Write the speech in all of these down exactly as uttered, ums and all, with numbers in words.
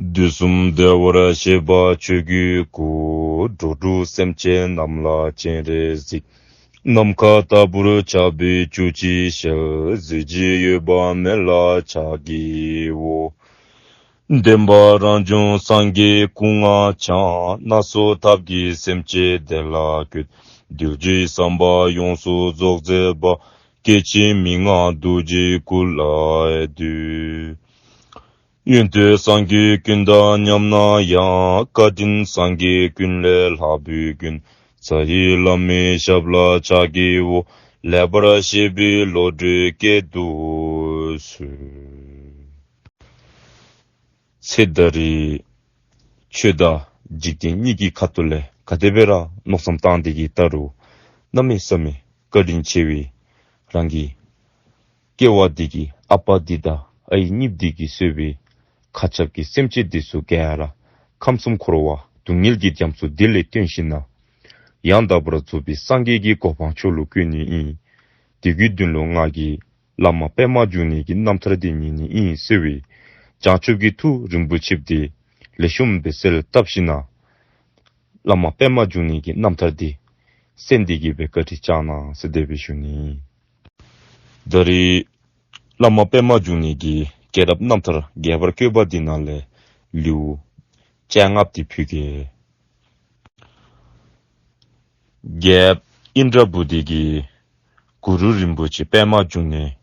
དུས་གསུམ་བདེ་བར་གཤེགས་པ་ཆོས་ཀྱི་སྐུ། འགྲོ་དྲུག་སེམས་ཅན་རྣམས་ལ་སྤྱན་རས་གཟིགས། ནམ་མཁའ་ལྟ་བུར་ཁྱབ་པའི་བཅུ་གཅིག་ཞལ། གཟི་བརྗིད་འོད་དཔག་མེད་ལ་ཕྱག་བགྱིའོ། བདེན་པ་རང་བྱུང་སངས་རྒྱས་སྐུ་ལྔ་འཆང་། སྣ་ཚོགས་ཐབས་ཀྱིས་སེམས་ཅན་བདེ་ལ་བཀོད། གདུལ་བྱའི་བསམ་པ་ཡོངས་སུ་རྫོགས་མཛད་པ། སྐྱེ་འཆི་མི་མངའ་རྡོ་རྗེའི་སྐུ་ལ་འདུད། ཡོན་ཏན་སངས་རྒྱས་ཀུན་དང་མཉམ་ན་ཡང་། བཀའ་དྲིན་སངས་རྒྱས་ཀུན་ལས་ལྷག་པའི་མགོན། རྩ་བའི་བླ་མའི་ཞབས་ལ་ཕྱག་བགྱིའོ། ལེགས་པར་བཤད་པའི་བློ་གྲོས་སྐྱེད་དུ་གསོལ། ཚེ་ད་རེས་ཆོས་དང་འཇིག་རྟེན་གཉིས་ཀྱི་ཁ་ཐུག་ལས་ག་དེ་སྦེ་ར་མནོ་བསམ་བཏང་སྟེ་གི་ལྟ་རུང་གནམ་མེད་ས་མེད་བཀའ་དྲིན་ཆེ་བའི་རང་གི་སྐྱེ་བ་འདི་གིས་ཨ་པ་འདི་དང་ཨའི་གཉིསཔོ་འདི་གིས་གཙོས་པའི་མཁའ་ཁྱབ་ཀྱི་སེམས་ཅན་འདི་ཚུ་ག་ར་ཁམས་གསུམ་འཁོར་བ་སྡུག་བསྔལ་གྱི་རྒྱ་མཚོ་འདི་ལས་བཏོན་ཞིནམ་ན་ཡང་དག་པར་རྫོགས་པའི་སངས་རྒྱས་ཀྱི་གོ་འཕང་མཆོག་ལུ་བཀོད་ནི་ཨིན། དེ་གི་དོན་ལུ་ང་གིས་བླ་མ་པདྨ་འབྱུང་གནས་ཀྱི་རྣམ་ཐར་འདི་ཉན་ནི་ཨིན་ཟེར་བའི་བྱང་ཆུབ་ཀྱི་ཐུགས་རིན་པོ་ཆེ་འདི་ལེགས་ཤོམ་སྦེ་གསལ་བཏབ་ཞིནམ་ན་བླ་མ་པདྨ་འབྱུང་གནས་ཀྱི་རྣམ་ཐར་འདི་གསན་ཏེ་གི་སྦེ་བཀའ་དྲིན་བསྐྱང་གནང་ཟེར་དེ་སྦེ་ཞུ་ནི། ད་རེས་བླ་མ་པདྨ་འབྱུང་གནས་ཀྱི་སྐྱེས་རབས་རྣམ་ཐར་རྒྱས་པར་བཀོད་པ་འདི་ནང་ལས་ལེའུ་བཅོ་ལྔཔོ་འདི་ཕུལ་གེ། རྒྱལཔོ་ཨིནྡྲ་བྷུ་ཏི་གིས་གུ་རུ་རིན་པོ་ཆེ་པདྨ་འབྱུང་གནས་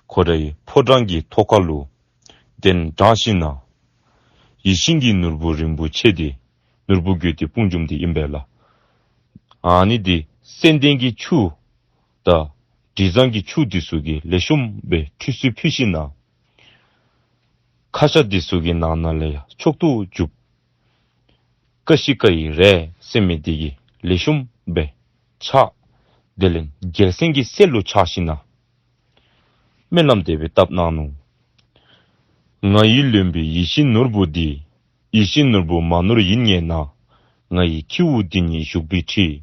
ཁོ་རའི་ཕོ་བྲང་གི་ཐོག་ཁ་ལུ་གདན་དྲངས་ཞིནམ་ན་ཡིད་བཞིན་གྱི་ནོར་བུ་རིན་པོ་ཆེ་འདི་ནོར་བུ་དགོས་འདོད་དཔུང་འཇོམས་འདི་ཨིན་པས་ལགས། ཨ་ནི་འདི་ཙན་དན་གྱི་ཆུ་དང་དྲི་བཟང་གི་ཆུ་འདི་ཚུ་གིས་ལེགས་ཤོམ་སྦེ་ཁྲུས་གསོལ་ཕུལ་ཞིནམ་ན་ཁ་ཤ་འདི་ཚུ་གི་ནང་ན་ལས་ཡང་མཆོག་ཏུ་གྱུར་ཀ་ཤི་ཀ་ཡི་རས་ཟེར་མི་འདི་གིས་ལེགས་ཤོམ་སྦེ་ཕྱག་དེ་ལས་རྒྱལ་མཚན་གྱི་སྲས་ལུ་ཕྱག་ཞིནམ་ན་སྨོན་ལམ་དེ་སྦེ་བཏབ་གནང་ནུག། ང་ཡིས་ལོན་པའི་ཡིད་བཞིན་ནོར་བུ་འདི། ཡིད་བཞིན་ནོར་བུ་མ་ནོར་ཡིན་ངེས་ན། ང་ཡི་ཁྱེའུ་འདི་ཉིད་བཞུགས་པའི་ཁྲི།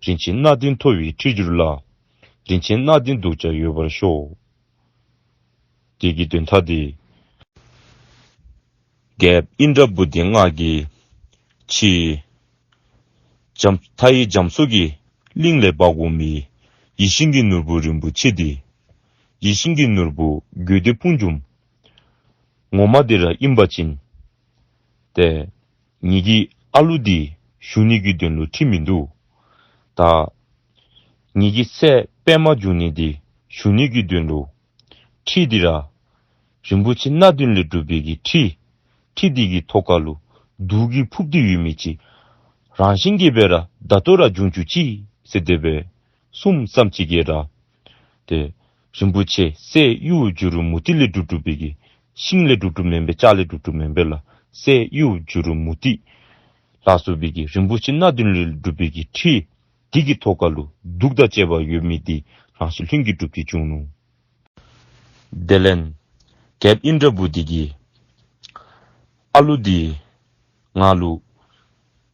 རིན་ཆེན་སྣ་བདུན་མཐོ་བའི་ཁྲི་གྱུར་ལ། རིན་ཆེན་སྣ་བདུན་འདུ་བྱ་ཡོད་པར་ཤོག། དེ་གི་དོན་དག་འདི་རྒྱལཔོ་ཨིནྡྲ་བྷུ་ཏི་ང་གིས་ཕྱི་རྒྱ་མཐའི་རྒྱ་མཚོ་གི་གླིང་ལས་འབག་འོང་མི་ཡིད་བཞིན་གྱི་ནོར་བུ་རིན་པོ་ཆེ་འདི་ཡིད་བཞིན་གྱི་ནོར་བུ་དགོས་འདོད་དཔུང་འཇོམས་ངོ་མ་འདི་ར་ཨིན་པ་ཅིན་ཏེ་ངེ་གི་ཨ་ལུ་འདི་ཞུ་ནི་གི་དོན་ལུ་ཁྲིད་མི་འདུག། ད་ངེ་གི་སྲས་པདྨ་འབྱུང་གནས་འདི་ཞུ་ནི་གི་དོན་ལུ་ཁྲི་འདི་ར་རིན་པོ་ཆེ་སྣ་བདུན་ལས་གྲུབ་པའི་གི་ཁྲི། ཁྲི་འདི་གི་ཐོག་ཁ་ལུ་དུག་གིས་ཕུབ་སྟེ་ཡོད་མི་ཅིག་རང་བཞིན་གྱིས་སྦེ་ར་ད་ལྟོ་ར་འབྱུང་བཅུག་ཅིག་ཟེར་དེ་སྦེ་གསུངམ་ཙམ་ཅིག་གིས་ར་ཏེ་རིན་པོ་ཆེ་སྲད་གཡུ་བྱུ་རུ་མུ་ཏིག་ལས་གྲུབ་གྲུབ་པའི་གི་ཤིང་ལས་གྲུབ་གྲུབ་མེན་པས། ལྕགས་ལས་གྲུབ་གྲུབ་མེན་པས་ལགས། སྲད་གཡུ་བྱུ་རུ་མུ་ཏིག་ལ་སོགས་པའི་གི་རིན་པོ་ཆེ་སྣ་བདུན་ལས་གྲུབ་པའི་གི་ཁྲི་འདི་གི་ཐོག་ཁ་ལུ་དུག་དང་བཅས་པ་ཡོད་མི་འདི་རང་བཞིན་ལྷུན་གྱིས་གྲུབ་སྟེ་བྱུང་ནུག། དེ་ལས་རྒྱལཔོ་ཨིནྡྲ་བྷུ་ཏི་གིས་ཨ་ལུ་འདི་ང་ལུ་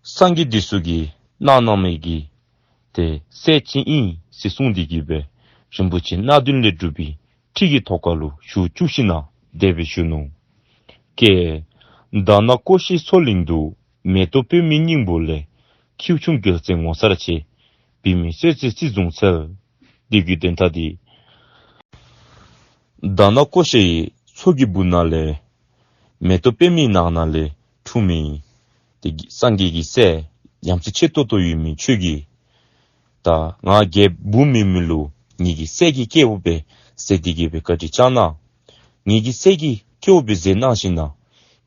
སངས་རྒྱས་འདི་ཚུ་གིས་གནང་གནང་མི་གི་ཏེ་སྲས་ཅིག་ཨིན་ཟེར་གསུངས་ཏེ་གི་སྦེ་རིན་པོ་ཆེ་སྣ་བདུན་ལས་གྲུབ་པའི་ཁྲི་གི་ཐོག་ཁ་ལུ་བཞུགས་བཅུག་ཞིནམ་ན་དེ་སྦེ་ཞུ་ནུག། ཀྱེ། དྷ་ན་ཀོ་ཤའི་མཚོ་གླིང་དུ། མེ་ཏོག་པདྨའི་སྙིང་པོ་ལས། ཁྱེའུ་ཆུང་རྒྱལ་མཚན་ངོ་མཚར་ཆེ། བུད་མེད་གསོད་བྱེད་སྲིད་བཟུང་འཚལ། དེ་གི་དོན་དག་འདི་དྷ་ན་ཀོ་ཤའི་མཚོ་གི་སྦུག་ན་ལས་མེ་ཏོག་པདྨའི་ནང་ན་ལས་འཁྲུངས་མི་ཏེ་སངས་རྒྱས་ཀྱི་སྲས་ཡ་མཚན་ཆེ་ཏོག་ཏོ་ཡོད་མི་ཁྱོད་ཀྱིས་ད་ང་རྒྱལཔོ་འབུམ་མེད་མི་ལུ་ངེ་གི་སྲས་ཀྱི་སྐལ་བ་སྦེ་མཛད་དེ་གི་སྦེ་བཀའ་དྲིན་བསྐྱང་གནང་། ངེ་གི་སྲས་ཀྱི་སྐལ་བ་སྦེ་མཛད་གནང་ཞིནམ་ན་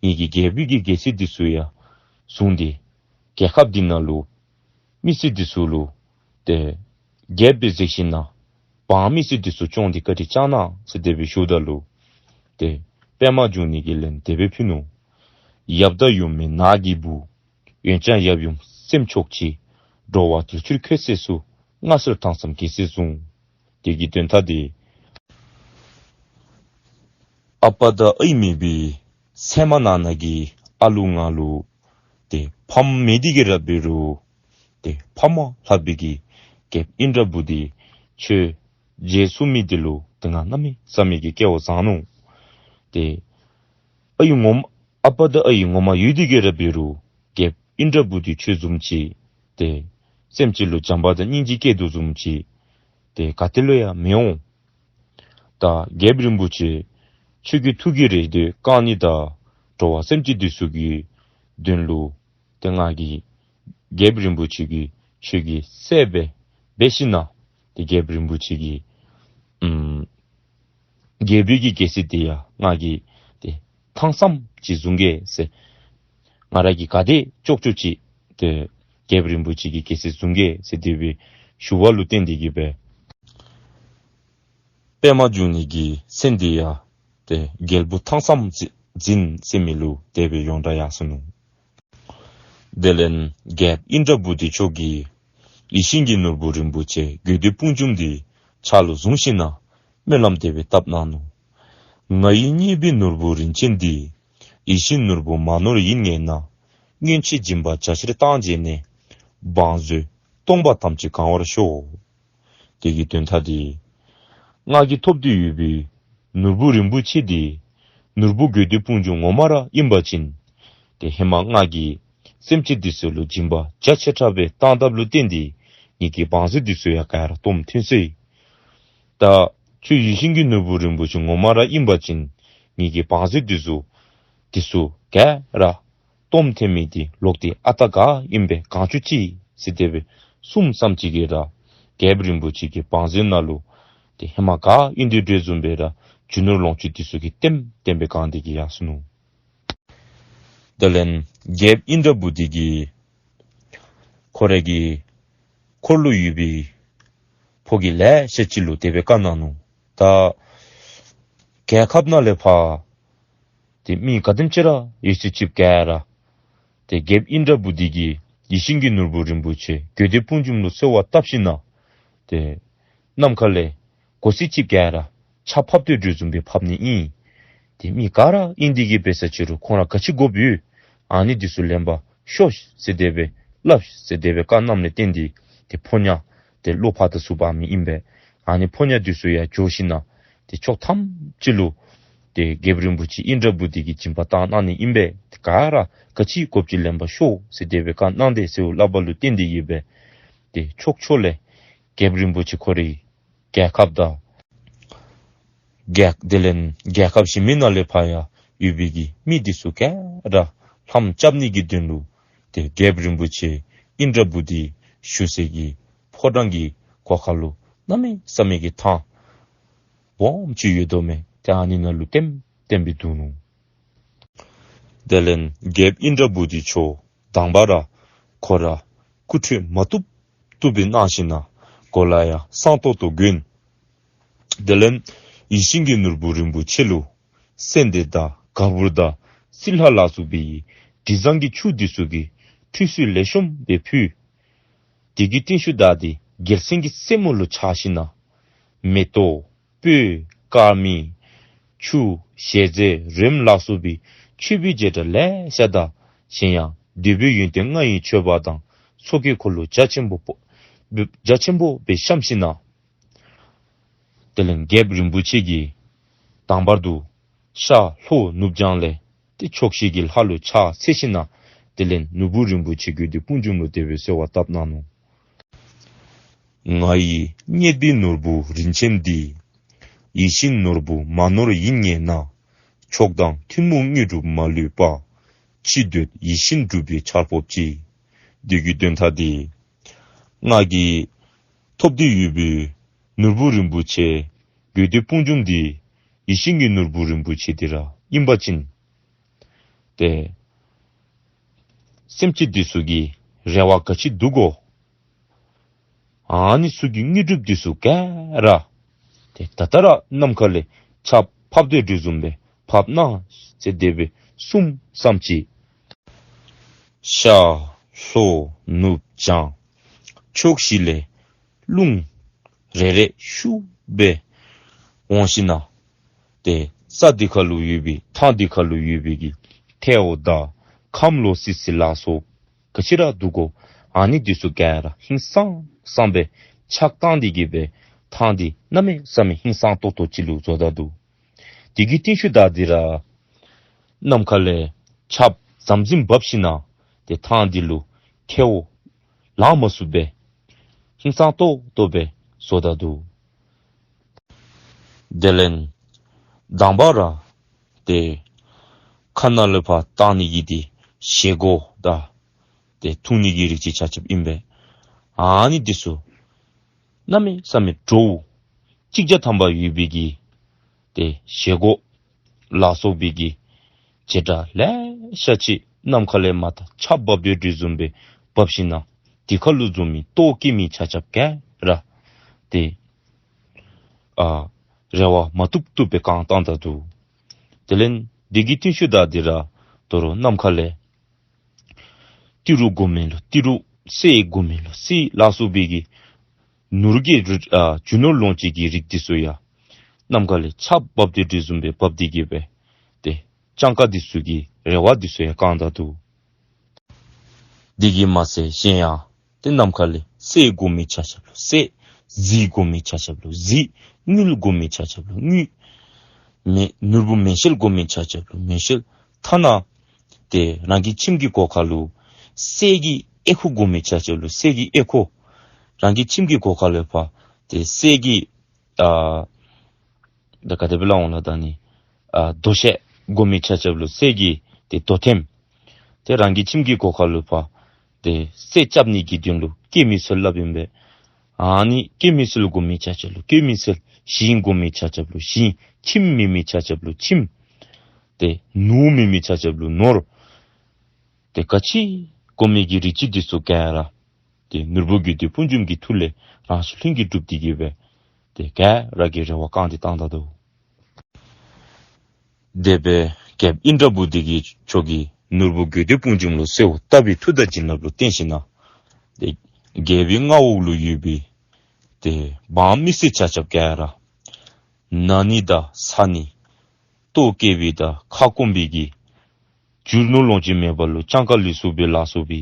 ངེ་གི་རྒྱལ་པོའི་གི་རྒྱལ་སྲིད་འདི་ཚུ་ཡང་བཟུང་སྟེ་རྒྱལ་ཁབ་འདི་ནང་ལུ་མི་སེར་འདི་ཚུ་ལུ་ཏེ་རྒྱལཔོ་སྦེ་མཛད་ཞིནམ་ན་འབངས་མི་སེར་འདི་ཚུ་སྐྱོང་སྟེ་བཀའ་དྲིན་བསྐྱང་གནང་ཟེར་དེ་སྦེ་ཞུཝ་ད་ལུ་ཏེ་པདྨ་འབྱུང་གནས་ཀྱིས་ལན་དེ་སྦེ་ཕུལ་ནུག། ཡབ་དང་ཡུམ་མེད་ནགས་ཀྱི་བུ། འོན་ཀྱང་ཡབ་ཡུམ་སེམས་ཕྱོགས་གཅིག། འགྲོ་བ་དུས་ཕྱིར་འཁོད་ཟས་སུ། མངའ་གསོལ་ཐང་བསམ་རྒྱལ་སྲིད་བཟུང་། དེ་གི་དོན་དག་འདི་ཨ་པ་དང་ཨའི་མེད་པའི་མཚན་མ་ནང་ན་གི་ཨ་ལུ་ང་ལུ་ཏེ་ཕམ་མེད་དེ་གི་ར་འབད་རུང་ཏེ་ཕམ་ལྷག་པའི་གི་རྒྱལཔོ་ཨིནྡྲ་བྷུ་ཏི་ཁྱོད་རྗེས་སུ་མི་འདི་ལུ་ཏེ་ང་གནམ་མེད་ས་མེད་ཀྱི་སྐལ་བ་བཟང་ནུག། ཏེ་ཨའི་ངོ་མ་ ཨ་པ་དང་ཨའི་ངོ་མ་ཡོད་དེ་གིས་ར་འབད་རུང་རྒྱལཔོ་ཨིནྡྲ་བྷུ་ཏི་ཁྱོད་བཟུམ་ཅིག་ཏེ་སེམས་ཅན་ལུ་བྱམས་པ་དང་སྙིང་རྗེ་སྐྱེ་དོ་བཟུམ་ཅིག་ཏེ་ག་ཏེ་ལུ་ཡང་མི་འོང་། ད་རྒྱལཔོ་རིན་པོ་ཆེ་ཁྱོད་ཀྱི་ཐུགས་ཀྱི་རེ་འདོད་བསྐང་ནི་དང་འགྲོ་བ་སེམས་ཅན་འདི་ཚུ་གི་དོན་ལུ་ཏེ་ང་གིས་རྒྱལཔོ་རིན་པོ་ཆེ་གི་ཁྱོད་ཀྱི་སྲས་སྦེ་འབད་ཞིནམ་ལས་ཏེ་རྒྱལཔོ་རིན་པོ་ཆེ་གི་ཨམ་རྒྱལ་པོའི་གི་རྒྱལ་སྲིད་འདི་ཡང་ང་གིས་ཏེ་ཐང་སམ་ཅིག་བཟུང་གེ་ཟེར། ང་ར་གིས་ག་དེ་ལྕོགས་ལྕོགས་ཅིག་ཏེ་རྒྱལཔོ་རིན་པོ་ཆེ་གི་རྒྱལ་སྲིད་བཟུང་གེ་ཟེར་དེ་སྦེ་ཞུ་བ་ལུ་བརྟེན་ཏེ་གིས་སྦེ་པདྨ་འབྱུང་གནས་ཀྱི་མཚན་འདི་ཡང་ཏེ་རྒྱལ་པོ་ཐང་སམ་འཛིན་ཟེར་མི་ལུ་དེ་སྦེ་ཡོངས་གྲགས་ཡར་སོ་ནུག། དེ་ལས་རྒྱལཔོ་ཨིནྡྲ་བྷུ་ཏི་མཆོག་གིས་ཡིད་བཞིན་གྱི་ནོར་བུ་རིན་པོ་ཆེ་དགོས་འདོད་དཔུང་འཇོམས་འདི་ཕྱག་ལུ་བཟུང་ཞིནམ་ལས་སྨོན་ལམ་དེ་སྦེ་བཏབ་གནང་ནུག། ང་ཡི་རྙེད་པའི་ནོར་བུ་རིན་ཆེན་འདི། ཡིད་བཞིན་ནོར་བུ་མ་ནོར་ཡིད་ངེས་ན། སྔོན་ཆད་སྦྱིན་པ་རྒྱ་ཆེར་བཏང་བྱས་ནས། བང་མཛོད་སྟོང་པ་ཐམས་ཅད་གང་བར་ཤོག། དེ་གི་དོན་དག་འདི་ང་གིས་ཐོབ་སྟེ་ཡོད་པའི་ནོར་བུ་རིན་པོ་ཆེ་འདི་ནོར་བུ་དགོས་འདོད་དཔུང་འཇོམས་ངོ་མ་ར་ཨིན་པ་ཅིན་ཏེ་ཧེ་མ་ང་གིས་སེམས་ཅན་འདི་ཚུ་ལུ་སྦྱིན་པ་རྒྱ་ཆེ་དྲགས་སྦེ་བཏང་དཔ་ལུ་བརྟེན་ཏེ་ངེ་གི་བང་མཛོད་འདི་ཚུ་ཡང་ག་ར་སྟོངམ་ཐོན་སོ་ཡི། ད་ཁྱོད་ཡིད་བཞིན་གྱི་ནོར་བུ་རིན་པོ་ཆེ་ངོ་མ་ར་ཨིན་པ་ཅིན་ངེ་གི་བང་མཛོད་འདི་ཚུ་འདི་ཚུ་ག་ར་སྟོངམ་ཐོན་མི་འདི་ལོག་སྟེ་ཨ་རྟག་ག་ཨིན་པས། གང་བྱུང་ཅིག་ཟེར་དེ་སྦེ་གསུངམ་ཙམ་ཅིག་གིས་ར་རྒྱལཔོ་རིན་པོ་ཆེ་གི་བང་མཛོད་ནང་ལུ་ཏེ་ཧེ་མ་ག་ཨིན་དོ་བཟུམ་སྦེ་ར་རྒྱུ་ནོར་ལོངས་སྤྱོད་འདི་ཚུ་གིས་ལྟེམ་ལྟེམ་སྦེ་གང་སྟེ་གིས་ཡར་སོ་ནུག། དེ་ལས་རྒྱལཔོ་ཨིནྡྲ་བྷུ་ཏི་གིས་ཁོ་རའི་གི་འཁོར་ལུ་ཡོད་པའི་ཕོ་རྒྱས་ལེ་ཤ་ཅིག་ལུ་དེ་སྦེ་བཀའ་གནང་ནུག། ད་རྒྱལ་ཁབ་ནང་ལས་ཕར་ཏེ་མི་ག་དེམ་ཅིག་ར་ཡོད་ཚད་ཅིག་ག་ར་ཏེ་རྒྱལཔོ་ཨིནྡྲ་བྷུ་ཏི་གིས་ཡིད་བཞིན་གྱི་ནོར་བུ་རིན་པོ་ཆེ་དགོས་འདོད་དཔུང་འཇོམས་ལུ་གསོལ་བ་བཏབ་ཞིནམ་ལས་ཏེ་ནམ་མཁའ་ལས་དགོས་ཚད་ཅིག་ག་ར་ཆརཔ་ཕབ་དོ་བཟུམ་སྦེ་ཕབ་ནི་ཨིན། ཏེ་མི་ག་ར་ཨིན་དེ་གིས་འབད་ས་ཅིག་རུང་ཁོང་ར་ག་ཅི་དགོཔ་ཡོད་ཨ་ནི་འདི་ཚུ་ལེན་པར་ཤོག་ཟེར་དེ་སྦེ་སླབ་ཟེར་དེ་སྦེ་བཀའ་གནངམ་ལས་བརྟེན་ཏེ་ཏེ་ཕོ་ཉ་ཏེ་བློ་ཕར་དང་ཚུར་འབག་མི་ཨིན་པས། ཨ་ནི་ཕོ་ཉ་འདི་ཚུ་ཡང་འགྱོ་ཞིནམ་ལས་ཏེ་ཕྱོགས་ཐམས་ཅད་ལུ་ཏེ་རྒྱལཔོ་རིན་པོ་ཆེ་ཨིནྡྲ་བྷུ་ཏི་གིས་སྦྱིན་པ་བཏང་གནང་ནི་ཨིན་པས། ཏེ་ག་ར་ག་ཅི་དགོཔ་ཅིག་ལེན་པར་ཤོག་ཟེར་དེ་སྦེ་བཀའ་གནང་དེས་ཟེར་སླབ་པ་ལུ་བརྟེན་ཏེ་གིས་སྦེ་ཏེ་ཕྱོགས་ཕྱོགས་ལས་རྒྱལཔོ་རིན་པོ་ཆེ་ཁོ་རའི་རྒྱལ་ཁབ་དང་རྒྱལ་དེ་ལས་རྒྱལ་ཁབ་གཞན་མི་ནང་ལས་ཕར་ཡང་ཡོད་པའི་གི་མི་འདི་ཚུ་ག་ར་ལྷམ་རྐྱབ་ནི་གི་དོན་ལུ་ཏེ་རྒྱལཔོ་རིན་པོ་ཆེ་ཨིནྡྲ་བྷུ་ཏི་བཞུགས་སའི་གི་ཕོ་བྲང་གི་སྒོ་ཁ་ལུ་གནམ་མེད་ས་མེད་ཀྱི་ཐང་སྦོམ་ཅིག་ཡོད་དོ་མས། ཏེ་ཨ་ནི་ནང་ལུ་ལྟེམ་ལྟེམ་སྦེ་འདུག་ནུག། དེ་ལས་རྒྱལཔོ་ཨིནྡྲ་བྷུ་ཏི་མཆོག་དང་པ་ར་ཁོ་ར་སྐུ་ཁྲུས་མ་བཏུབ་བཏུབ་སྦེ་གནང་ཞིནམ་ལས་གོ་ལ་ཡང་བཟང་ཏོག་ཏོ་གྱོན། དེ་ལས་ཡིད་བཞིན་གྱི་ནོར་བུ་རིན་པོ་ཆེ་ལུ་སེ་འབྲས་དང་ག་བུར་དང་སིལ་ལྷ་ལ་སོགས་པའི་དྲི་བཟང་གི་ཆུ་འདི་ཚུ་གིས་ཁྲུས་གསོལ་ལེགས་ཤོམ་སྦེ་ཕུལ། དེ་གི་རྟིང་ཤུལ་བདའ་སྟེ་རྒྱལ་མཚན་གྱི་རྩེ་མོ་ལུ་ཆགས་ཞིནམ་ལས་མེ་ཏོག་སྤོས་དཀར་མེ་ཆུ་ཞལ་ཟས་རོལམོ་ལ་སོགས་པའི་མཆོད་པའི་བྱེ་བྲག་ལེ་ཤ་དང་གཞན་ཡང་འདོད་པའི་ཡོན་ཏན་ལྔ་ཡི་མཆོད་པ་དང་ཚོགས་ཀྱི་འཁོར་ལོ་རྒྱ་ཆེན་པོ་རྒྱ་ཆེན་པོ་སྦེ་བཤམས་ཞིནམ་ལས་དེ་ལས་རྒྱལཔོ་རིན་པོ་ཆེ་གིས་དང་པར་དུ་ཤར་ལྷོ་ནུབ་བྱང་ལས་ཏེ་ཕྱོགས་བཞི་གི་ལྷ་ལུ་ཕྱག་འཚལ་ཞིནམ་ལས་དེ་ལས་ནོར་བུ་རིན་པོ་ཆེ་དགོས་འདོད་དཔུང་འཇོམས་ལུ་དེ་སྦེ་གསོལ་བ་བཏབ་གནང་ནུག། ང་ཡི་རྙེད་པའི་ནོར་བུ་རིན་ཆེན་འདི། ཡིད་བཞིན་ནོར་བུ་མ་ནོར་ཡིད་ངེས་ན། མཆོག་དང་ཐུན་མོང་དངོས་གྲུབ་མ་ལུས་པ། ཅི་འདོད་ཡིད་བཞིན་འགྲུབ་པའི་ཆར་ཕོབ་ཅིག། འདི་གི་དོན་དག་འདི་ང་གིས་ཐོབ་སྟེ་ཡོད་པའི་ནོར་བུ་རིན་པོ་ཆེ་དགོས་འདོད་དཔུང་འཇོམས་འདི་ཡིད་བཞིན་གྱི་ནོར་བུ་རིན་པོ་ཆེ་འདི་ར་ཨིན་པ་ཅིན་ཏེ་སེམས་ཅན་འདི་ཚུ་གི་རེ་བ་ག་ཅི་འདུག་གོ། ཨ་ནི་ཚུ་གི་དངོས་གྲུབ་འདི་ཚུ་ག་ར་ཏེ་ད་ལྟོ་ར་ནམ་མཁའ་ལས་ཆརཔ་ཕབ་དོ་བཟུམ་སྦེ་ཕབ་གནང་ཟེར་དེ་སྦེ་གསུངམ་ཙམ་ཅིག། ཤར་ལྷོ་ནུབ་བྱང་ཕྱོགས་བཞི་ལས་རླུང་རེ་རེ་ཤུགས་སྦེ་འོང་ཞིནམ་ལས་ཏེ་ས་འདི་ཁ་ལུ་ཡོད་པའི་ཐང་འདི་ཁ་ལུ་ཡོད་པའི་གི་ཐལཝ་དང་ཁམས་ལོག་སི་སི་ལ་སོགས་ག་ཅི་ར་འདུག་གོ། ཨ་ནི་འདི་ཚུ་ག་ར་ཧིང་སངས་སངས་སྦེ་ཆགས་བཏང་སྟེ་གིས་སྦེ་ཐང་འདི་གནམ་མེད་ས་མེད་ཧིང་སངས་ཏོག་ཏོ་ཅིག་ལུ་བཟོ་ད་ནུག། དེ་གི་རྟིང་ཤུལ་བདའ་སྟེ་ར་ནམ་མཁའ་ལས་ ཆརཔ་ཟམ་ཟིམ་འབབ་ཞིན་ན་ཏེ་ཐང་འདི་ལུ་ཐལཝ་ལང་མ་ཚུགསཔ་སྦེ་ཧིང་སངས་ཏོག་ཏོ་སྦེ་བཟོ་ད་འདུག། དེ་ལས་དང་པ་ར་ཏེ་ཁ་ནང་ལུ་ཕར་བཏང་ནི་གི་འདི་བཞེས་སྒོ་དང་ཏེ་འཐུང་ནི་གི་རིགས་ཅིག་ཆ་ཁྱབ་ཨིན་པས། ཨ་ནི་འདི་ཚུ་གནམ་མེད་ས་མེད་འདྲོག་ཅིག་བརྒྱ་ཐམ་པ་ཡོད་པའི་གི་ཏེ་བཞེས་སྒོ་ལ་སོགས་པའི་གི་བྱེ་བྲག་ལེ་ཤ་ཅིག་ནམ་མཁའ་ལས་མར་ད་ཆརཔ་འབབ་སྟེ་འདི་བཟུམ་སྦེ་འབབ་ཞིན་ན་འདི་ཁར་ལུ་འཛོམས་མི་ལྟོ་བཀལ་མི་ཆ་ཁྱབ་ག་ར་ཏེ་ཨ་རེ་བ་མ་བཏུབ་བཏུབ་སྦེ་བསྐང་བཏང་ད་འདུག། དེ་ལས་འདི་གི་རྟིང་ཤུལ་ད་འདི་ར་དོ་རུང་ནམ་མཁའ་ལས་ཏི་རུ་དགོ་མི་ལུ་ཏི་རུ། གསེར་དགོ་མི་ལུ་གསེར་ལ་སོགས་པའི་གི་ནོར་གྱི་རིགས་ཨ་རྒྱུ་ནོར་ལོངས་སྤྱོད་ཀྱི་རིགས་འདི་ཚུ་ཡང་ནམ་མཁའ་ལས་ཆརཔ་འབབ་སྟེ་འདི་བཟུམ་སྦེ་འབབ་སྟེ་གི་སྦེ་ཏེ་སྤྱང་ཀ་འདི་ཚུ་གི་རེ་བ་འདི་ཚུ་ཡང་བསྐང་ད་འདུག། འདི་གིས་མ་ཚད་གཞན་ཡང་ཏེ་ནམ་མཁའ་ལས་གསེར་དགོ་མི་ཆ་ཁྱབ་ལུ་གསེར། གཟི་དགོ་མི་ཆ་ཁྱབ་ལུ་གཟི། དངུལ་དགོ་མི་ཆ་ཁྱབ་ལུ་དངུལ། མེ་ནོར་བུ་མེ་ཤེལ་དགོ་མི་ཆ་ཁྱབ་ལུ་མེ་ཤེལ། ཐ་ན་ཏེ་རང་གི་ཁྱིམ་གྱི་སྒོ་ཁར་ལུ་གསེར་གྱི་ཨེ་ཁུ་དགོ་མི་ཆ་ཁྱབ་ལུ་གསེར་གྱི་ཨེ་ཁུ། རང་གི་ཁྱིམ་གྱི་སྒོ་ཁར་ལུ་ཕར་ཏེ་གསེར་གྱི་ཨ་ད་ག་དེ་སྦེ་སླབ་འོང་ལགས། ད་ནི་ཨ་རྡོ་ཤལ་དགོ་མི་ཆ་ཁྱབ་ལུ་གསེར་གྱི་ཏེ་རྡོ་ཐེམ། ཏེ་རང་གི་ཁྱིམ་གྱི་སྒོ་ཁར་ལུ་ཕར་ཏེ་གསེར་རྐྱབ་ནི་གི་དོན་ལུ་སྐྱེད་མོས་ཚལ་སླབ་ཨིན་པས། ཨ་ནི་སྐྱེད་མོས་ཚལ་དགོ་མི་ཆ་ཁྱབ་ལུ་སྐྱེད་མོས་ཚལ། ཞིང་དགོ་མི་ཆ་ཁྱབ་ལུ་ཞིང་། ཁྱིམ་མེད་མི་ཆ་ཁྱབ་ལུ་ཁྱིམ། ཏེ་ནོར་མེད་མི་ཆ་ཁྱབ་ལུ་ནོར། ཏེ་ག་ཅི་དགོ་མི་གི་རིགས་ཅིག་འདི་ཚུ་ག་ར་ཏེ་ནོར་བུ་དགོས་འདོད་དཔུང་འཇོམས་ཀྱི་མཐུ་ལས་རང་གཞན་ལྷུན་གྱིས་གྲུབ་སྟེ་གི་སྦེ་ཏེ་ག་ར་གིས་རེ་བ་བསྐང་སྟེ་བཏང་ད་འདུག། དེ་སྦེ་རྒྱལཔོ་ཨིནྡྲ་བྷུ་ཏི་གིས་ཁྱོད་ཀྱི་ནོར་བུ་དགོས་འདོད་དཔུང་འཇོམས་ལུ་གསོལཝ་བཏབ་པའི་མཐུ་དང་བྱིན་རླབས་ལུ་བརྟེན་ཞིན་ན་ཏེ་རྒྱལ་པོའི་མངའ་འོག་ལུ་ཡོད་པའི་ཏེ་འབངས་མི་སེར་ཆ་ཁྱབ་ག་ར་ན་ནི་དང་ཚ་ནི་ལྟོ་བཀལ་བའི་དང་ཁ་སྐོམ་པའི་གི་རྒྱུ་ནོར་ལོངས་སྤྱོད་མེད་པ་ལུ་སྤྱང་ཀ་ལུས་སྲོག་སྦེ་ལ་སོགས་པའི་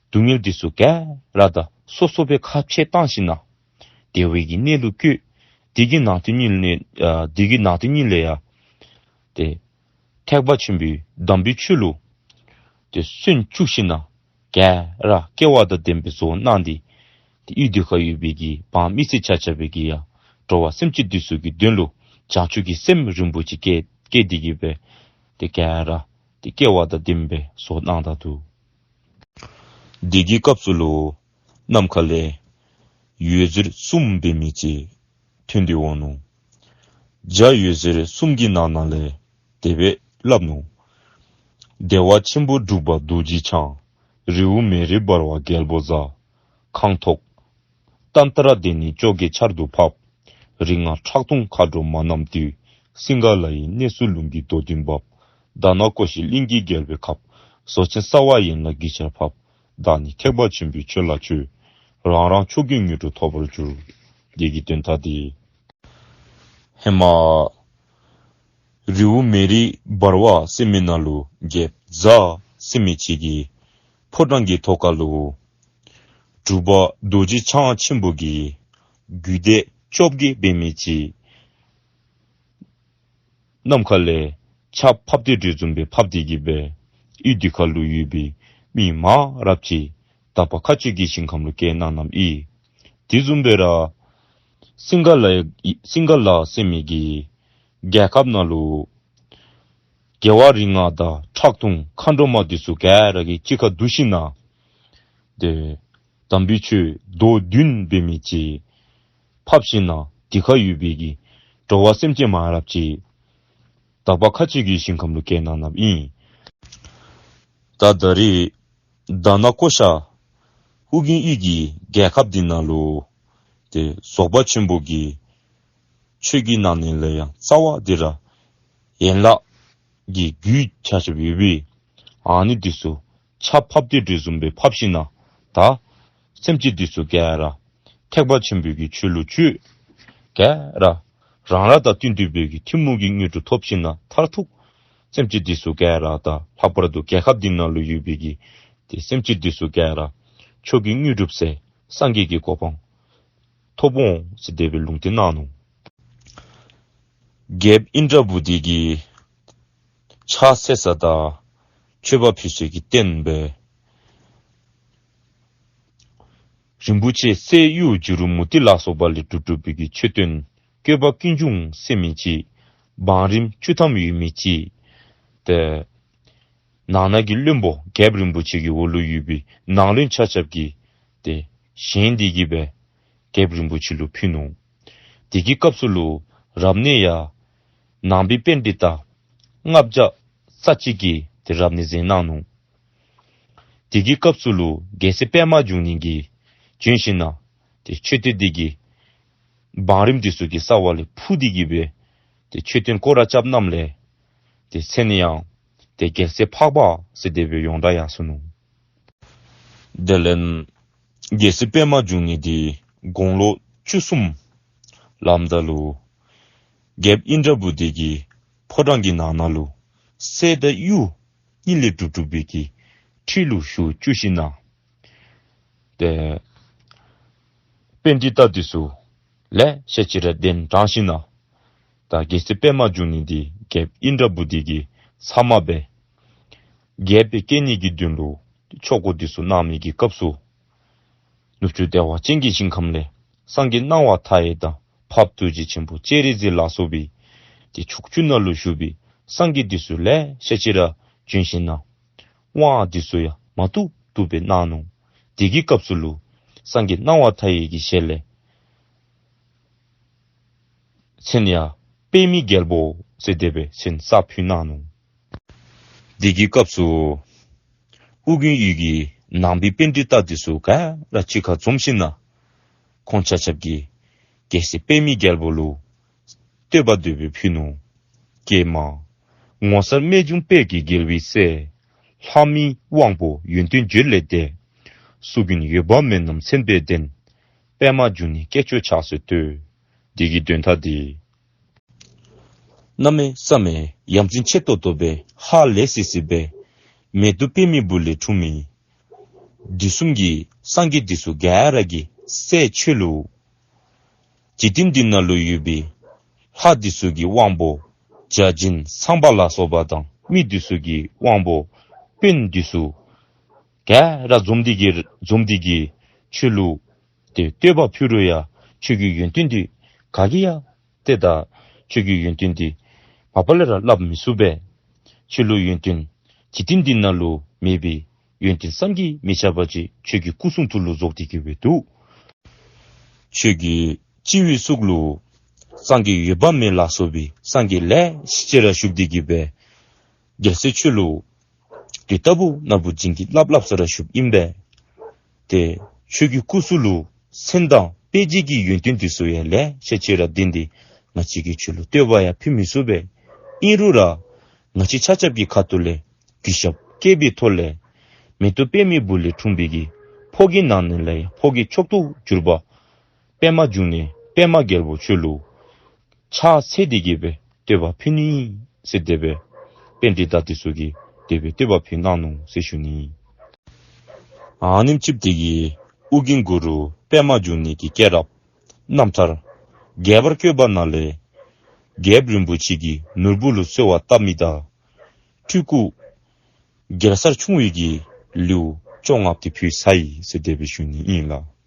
སྡུག་བསྔལ་འདི་ཚུ་ག་ར་ད་སོ་སོ་སྦེ་ཁ་ཕྱེ་བཏང་ཞིན་ན་བདེ་བའི་གི་གནས་ལུ་བཀོད། དེ་གི་ནང་དོན་ཉིད་ལས་ཨ་དེ་གི་ནང་དོན་ཉིད་ལས་ཡང་ཏེ་ཐེག་པ་ཆེན་པོའི་དམ་པའི་ཆོས་ལུ་ཏེ་སོན་བཅུག་ཞིན་ན་ག་ར་སྐལ་བ་དང་ལྡན་པའི་བཟོ་གནང་སྟེ་ཏེ་ཡུལ་དེ་ཁར་ཡོད་པའི་གི་འབངས་མི་སེར་ཆ་ཁྱབ་ཀྱིས་ཡང་འགྲོ་བ་སེམས་ཅན་འདི་ཚུ་གི་དོན་ལུ་བྱང་ཆུབ་ཀྱི་སེམས་རིན་པོ་ཆེ་བསྐྱེད་བསྐྱེད་དེ་གི་སྦེ་ཏེ་ག་ར་ཏེ་སྐལ་བ་དང་ལྡན་པའི་བཟོ་གནང་ད་འདུག། དེ་གི་སྐབས་སུ་ལུ་ནམ་མཁའ་ལས་འོད་ཟེར་གསུམ་འབད་མི་ཅིག་ཐོན་ཏེ་འོང་ནུག། འཇའ་འོད་ཟེར་གསུམ་གྱི་ནང་ན་ལས་དེ་སྦེ་སླབ་ནུག། བདེ་བ་ཆེན་པོ་སྒྲུབ་པ་རྡོ་རྗེ་འཆང་། རི་བོ་མེ་རི་འབར་བ་རྒྱལ་པོ་ཟ། ཁང་ཐོག་ཏན་ཏ་ར་དེ་ནི་ཅོག་གེ་ཆར་དུ་ཕབ། རིགས་ལྔ་ཁྲག་འཐུང་མཁའ་འགྲོ་མ་རྣམས་འདུས། སིང་ག་ལ་ཡི་གནས་སུ་ལུང་གི་རྡོ་བདུན་བབས། དྷ་ན་ཀོ་ཤའི་གླིང་གི་རྒྱལ་པོའི་ཁབ། བཟོ་ཆེན་སྲ་བ་ཡན་ལག་གི་ཆར་ཕབ། བདག་ནི་ཐེག་པ་ཆེན་པོའི་ཆོས་ལ་སྤྱོད། རང་རང་མཆོག་གི་དངོས་གྲུབ་ཐོབ་པར་འགྱུར། འདི་གི་དོན་དག་འདི་ཧེ་མ་རི་བོ་མེ་རི་འབར་བ་ཟེར་མི་ནང་ལུ་རྒྱལཔོ་ཟ་ཟེར་མི་ཅིག་གི་ཕོ་བྲང་གི་ཐོག་ཁ་ལུ་སྒྲུབ་པ་རྡོ་རྗེ་འཆང་ཆེན་པོ་གི་རྒྱུད་སྡེ་བཅོ་བརྒྱད་འབད་མི་ཅིག་ནམ་མཁའ་ལས་ཆརཔ་ཕབ་སྟེ་འདི་བཟུམ་སྦེ་ཕབ་སྟེ་གི་སྦེ་ཡུལ་འདི་ཁ་ལུ་ཡོད་པའི་མི་མང་རབས་ཅིག་དག་པ་མཁའ་སྤྱོད་ཀྱི་ཞིང་ཁམས་ལུ་སྐྱེལ་གནང་གནངམ་ཨིན། དེ་བཟུམ་སྦེ་ར་སིང་ག་ལ་སིང་ག་ལ་ཟེར་མི་གི་རྒྱལ་ཁབ་ནང་ལུ་རྒྱལ་བ་རིགས་ལྔ་དང་ཁྲག་འཐུང་མཁའ་འགྲོ་མ་འདི་ཚུ་ག་ར་གིས་གཅིག་ཁར་འདུ་ཞིན་ན་ཏེ་དམ་པའི་ཆོས་རྡོ་བདུན་འབད་མི་ཅིག་ཕབ་ཞིན་ན་འདི་ཁར་ཡོད་པའི་གི་འགྲོ་བ་སེམས་ཅན་མང་རབས་ཅིག་དག་པ་མཁའ་སྤྱོད་ཀྱི་ཞིང་ཁམས་ལུ་སྐྱེལ་གནང་གནངམ་ཨིན། ད་ད་རེས་དྷ་ན་ཀོ་ཤ་ཨོ་རྒྱན་ཡུལ་གྱི་རྒྱལ་ཁབ་འདི་ནང་ལུ་ཏེ་རྫོགས་པ་ཆེན་པོ་གི་ཆོས་ཀྱི་ནང་ནས་ལས་ཡང་རྩ་བ་འདི་ར་ཡན་ལག་གི་རྒྱུད་ཆ་ཁྱབ་ཡོད་པས། ཨ་ནི་འདི་ཚུ་ཆརཔ་ཕབ་སྟེ་འདི་བཟུམ་སྦེ་ཕབ་ཞིན་ན་ད་སེམས་ཅན་འདི་ཚུ་ག་ར་ཐེག་པ་ཆེན་པོའི་གི་ཆོས་ལུ་སྤྱོད། ག་ར་རང་ར་དང་བསྟུན་ཏེ་སྦེ་གི་ཐུན་མོང་གི་དངོས་གྲུབ་ཐོབ་ཞིན་ན་མཐར་ཐུག་སེམས་ཅན་འདི་ཚུ་ག་ར་ད་ལྷག་པར་དུ་རྒྱལ་ཁབ་འདི་ནང་ལུ་ཡོད་པའི་གི་ཏེ་སེམས་ཅན་འདི་ཚུ་ག་ར་མཆོག་གི་དངོས་གྲུབ་ཟེར་སངས་རྒྱས་ཀྱི་གོ་འཕང་ཐོབ་འོང་ཟེར་དེ་སྦེ་ལུང་བསྟན་གནང་ནུག། རྒྱལཔོ་ཨིནྡྲ་བྷུ་ཏི་གིས་ཕྱག་འཚལ་ས་དང་ མཆོད་པ་ཕུལ་སའི་གི་རྟེན་སྦེ་རིན་པོ་ཆེ་གསེར་གཡུ་བྱུ་རུ་མུ་ཏིག་ལ་སོགས་པ་ལས་གྲུབ་གྲུབ་པའི་གི་མཆོད་རྟེན་བཀོད་པ་ཀུན་འབྱུང་ཟེར་མི་ཅིག། བང་རིམ་བཅུ་ཐམ་ཡོད་མི་ཅིག། ཏེ་ནང་ན་གི་བློན་པོ་རྒྱལཔོ་རིན་པོ་ཆེ་གི་འོག་ལུ་ཡོད་པའི་ནང་བློན་ཆ་ཁྱབ་ཀྱིས་ཏེ་བཞེངས་ཏེ་གི་སྦེ་རྒྱལཔོ་རིན་པོ་ཆེ་ལུ་ཕུལ་ནུག། དེ་གི་སྐབས་སུ་ལུ་རབ་གནས་ཡང་ནང་པའི་པཎྜི་ཏ་ལྔ་བརྒྱ་རྩ་གཅིག་གིས་ཏེ་རབ་གནས་མཛད་གནང་ནུག། དེ་གི་སྐབས་སུ་ལུ་རྒྱལ་སྲས་པདྨ་འབྱུང་གནས་ཀྱིས་བྱོན་ཞིནམ་ལས་ཏེ་མཆོད་རྟེན་དེ་གི་བང་རིམ་དེ་ཚུ་གི་རྩ་བ་ལས་འཕུར་ཏེ་གི་སྦེ་ཏེ་མཆོད་རྟེན་སྐོར་ར་རྐྱབ་གནངམ་ལས་ཏེ་མཚན་ཡང་ཏེ་རྒྱལ་སྲས་འཕགས་པ་ཟེར་དེ་སྦེ་ཡོངས་གྲགས་ཡར་སོ་ནུག། དེ་ལས་རྒྱལ་སྲས་པདྨ་འབྱུང་གནས་དེ་དགུང་ལོ་བཅུ་གསུམ་ལངམ་ད་ལུ་རྒྱལཔོ་ཨིནྡྲ་བྷུ་ཏི་གི་ཕོ་བྲང་གི་ནང་ན་ལུ་གསེར་དང་གཡུ་གཉིས་ལས་གྲུབ་གྲུབ་པའི་གི་ཁྲི་ལུ་བཞུགས་བཅུག་ཞིནམ་ལས་ཏེ་པཎྜི་ཏ་དེ་ཚུ་ལེ་ཤ་ཅིག་ར་གདན་དྲངས་ཞིནམ་ལས་ད་རྒྱལ་སྲས་པདྨ་འབྱུང་གནས་དེ་རྒྱལཔོ་ཨིནྡྲ་བྷུ་ཏི་གི་ཚབ་མ་སྦེ་རྒྱལཔོ་སྦེ་བསྐོ་ནི་གི་དོན་ལུ་ཆོ་ག་དེ་ཚུ་གནང་མི་གི་སྐབས་སུ་ནུབ་ཕྱོགས་བདེ་བ་ཅན་གྱི་ཞིང་ཁམས་ལས་སངས་རྒྱས་སྣང་བ་མཐའ་ཡས་དང་འཕགས་པ་ཐུགས་རྗེ་ཆེན་པོ་སྤྱན་རས་གཟིགས་ལ་སོགས་པའི་ཏེ་ཕྱོགས་བཅུ་ན་ལུ་བཞུགས་པའི་སངས་རྒྱས་དེ་ཚུ་ལེ་ཤ་ཅིག་ར་བྱོན་ཞིནམ་ལས་དབང་དེ་ཚུ་ཡང་མ་ཐུབ་ཐུབ་སྦེ་གནང་ནུག། དེ་གི་སྐབས་སུ་ལུ་སངས་རྒྱས་སྣང་བ་མཐའ་ཡས་ཀྱི་ཞལ་ལས་མཚན་ཡང་པདྨའི་རྒྱལ་པོ་ཟེར་དེ་སྦེ་མཚན་གསར་ཕུལ་གནང་ནུག། དེ་གི་སྐབས་སུ་ཨོ་རྒྱན་ཡུལ་གྱི་ནང་པའི་པཎྜི་ཏ་དེ་ཚུ་ག་ར་གཅིག་ཁར་འཛོམས་ཞིནམ་ལས་ཁོང་ཆ་ཁྱབ་ཀྱིས་རྒྱལ་སྲས་པདྨའི་རྒྱལ་པོ་ལུ་བསྟོད་པ་དེ་སྦེ་ཕུལ་ནུག། ཀྱེ་མ། ངོ་མཚར་རྨད་བྱུང་དཔལ་གྱི་རྒྱལ་བའི་སྲས། ལྷ་མིའི་དབང་པོ་ཡོན་ཏན་བརྗོད་ལས་འདས། སུ་མགོན་འོད་དཔག་མེད་རྣམས་མཚན་དཔལ་ལྡན། པདྨ་འབྱུང་གནས་སྐྱེས་མཆོག་ཕྱག་འཚལ་བསྟོད། འདི་གི་དོན་དག་འདི་གནམ་མེད་ས་མེད་ཡ་མཚན་ཆེ་ཏོག་ཏོ་སྦེ་ཧ་ལས་སི་སི་སྦེ་མེ་ཏོག་པདྨའི་སྦུབས་ལས་འཁྲུངས་མི་དུས་གསུམ་གྱི་སངས་རྒྱས་དེ་ཚུ་ག་ར་གི་སྲས་ཁྱོད་ལུ་འཇིག་རྟེན་འདི་ན་ལུ་ཡོད་པའི་ལྷ་དེ་ཚུ་གི་དབང་པོ་བརྒྱ་བྱིན་ཚངས་པ་ལ་སོགས་པ་དང་མི་དེ་ཚུ་གི་དབང་པོ་དཔོན་དེ་ཚུ་ག་ར་འཛོམས་ཏེ་གི་འཛོམས་ཏེ་གི་ཁྱོད་ལུ་ཏེ་བསྟོད་པ་ཕུལ་རུང་ཡང་ཁྱོད་ཀྱི་ཡོན་ཏན་འདི་ག་གིས་ཡང་ཏེ་ད་ཁྱོད་ཀྱི་ཡོན་ཏན་འདི་མ་པ་ལས་ར་སླབ་མི་ཚུགས་པས། ཁྱོད་ལུ་ཡོན་ཏན་འཇིག་རྟེན་འདི་ན་ལུ་མེད་པའི་ཡོན་ཏན་བསམ་གྱིས་མི་ཁྱབ་པ་ཅིག་ཁྱོད་ཀྱི་སྐུ་གསུང་ཐུགས་ལུ་རྫོགས་ཏེ་གི་སྦེ་འདུག། ཁྱོད་ཀྱི་སྤྱི་བོའི་གཙུག་ལུ་སངས་རྒྱས་འོད་དཔག་མེད་ལ་སོགས་པའི་སངས་རྒྱས་ལེ་ཤ་ཅིག་ར་བཞུགས་ཏེ་གི་སྦེ་རྒྱལ་སྲས་ཁྱོད་ལུ་དེ་ལྟ་བུ་ན་བུ་བྱིན་གྱིས་བརླབས་བརླབས་ས་ར་བཞུགསཔ་ཨིན་པས། ཏེ་ཁྱོད་ཀྱི་སྐུ་གསུང་ལུ་མཚན་དང་དཔེ་བྱད་ཀྱི་ཡོན་ཏན་དེ་ཚུ་ཡང་ལེ་ཤ་ཅིག་ར་ལྡན་ཏེ་ང་བཅས་ཀྱིས་ཁྱོད་ལུ་བསྟོད་པ་ཡང་ཕུལ་མི་ཚུགས་པས། ཨིན་རུང་ར་ང་བཅས་ཆ་ཁྱབ་ཀྱི་ཁ་ཐུག་ལས་གུས་ཞབས་བསྐྱེད་པའི་ཐོག་ལས་མེ་ཏོག་པདྨའི་སྦུབས་ལས་འཁྲུངས་པའི་གི་ཕོ་རྒྱས་ནང་ན་ལས་ཡང་ཕོ་རྒྱས་མཆོག་ཏུ་གྱུར་པ་པདྨ་འབྱུང་གནས་པདྨ་རྒྱལ་པོ་ཁྱོད་ལུ་ཕྱག་འཚལ་ཏེ་གི་སྦེ་བསྟོད་པ་ཕུལ་ནི་ཟེར་དེ་སྦེ་པཎྜི་ཏ་དེ་ཚུ་གིས་དེ་སྦེ་བསྟོད་པ་ཕུལ་གནང་ནུག་ཟེར་ཞུ་ནི། ཨ་ནེམ་ཅིག་དེ་གིས་ཨོ་རྒྱན་གུ་རུ་པདྨ་འབྱུང་གནས་ཀྱི་སྐྱེས་རབས་རྣམ་ཐར་རྒྱས་པར་བཀོད་པ་ནང་ལས་རྒྱལཔོ་རིན་པོ་ཆེ་གིས་ནོར་བུ་ལུ་གསོལ་བ་བཏབ་མི་དང་སྤྲུལ་སྐུ་རྒྱལ་སར་འཁྲུངས་པའི་གི་ལེའུ་བཅོ་ལྔ་དེ་ཕུལ་ཚར་ཡི་ཟེར་དེ་སྦེ་ཞུ་ནི་ཨིན་ལགས།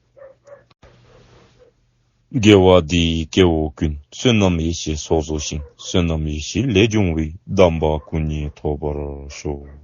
དགེ་བ་འདི་ཡིས་སྐྱེ་བོ་ཀུན། བསོད་ནམས་ཡེ་ཤེས་ཚོགས་རྫོགས་ཤིང་། བསོད་ནམས་ཡེ་ཤེས་ལས་བྱུང་བའི། དམ་པ་སྐུ་གཉིས་ཐོབ་པར་ཤོག།